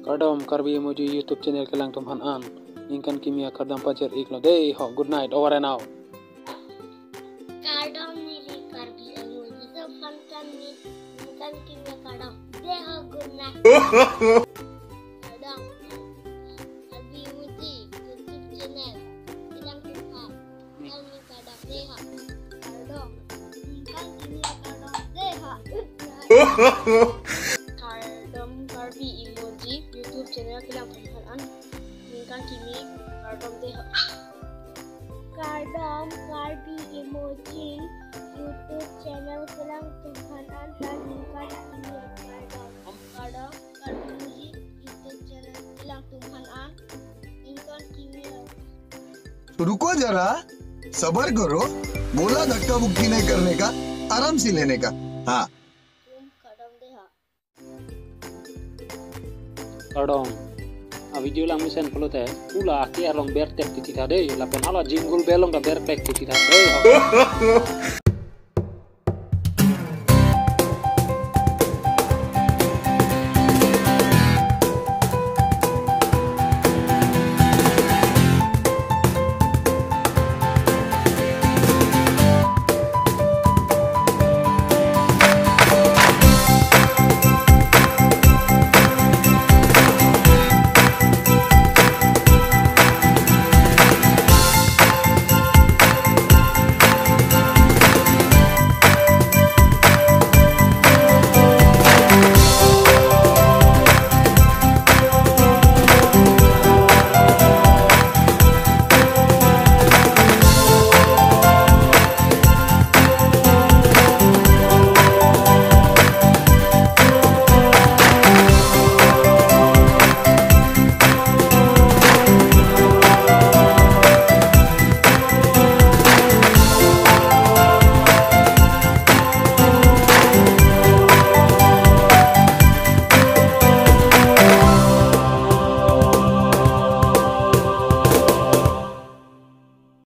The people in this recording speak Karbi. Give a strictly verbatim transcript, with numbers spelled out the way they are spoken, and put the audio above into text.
Kardom Karbi Emoji YouTube channel kelang atum aphan an. Ningkan kimi akardom pajir iklo dei ho. Good night, over and out. Kardom neli Karbi Emoji aphan ta neli ningkan kimi akardom dei ho. Good night. Kardom Karbi Emoji YouTube channel kelang atum aphan. Kardom, kardom, dei ho. Kardom, ningkan kimi akardom dei ho. Kardom Karbi Emoji YouTube channel kelang atum aphan an. Ningkan kimi akardom dei ho. Kardom Karbi Emoji YouTube channel kelang atum aphan an, ta ningkan kimi akardom. Kardom Karbi Emoji YouTube channel kelang atum aphan an. Ningkan kimi तो रुको जरा, सबर करो। बोला धक्का मुक्की नहीं करने का, आराम से लेने का। हाँ। Kardom dei ho. Kardom. A video lang mesen pulote, ula aki along bertek titi tha dei, lapen hala jingle bell along ta bertek titi tha dei ho.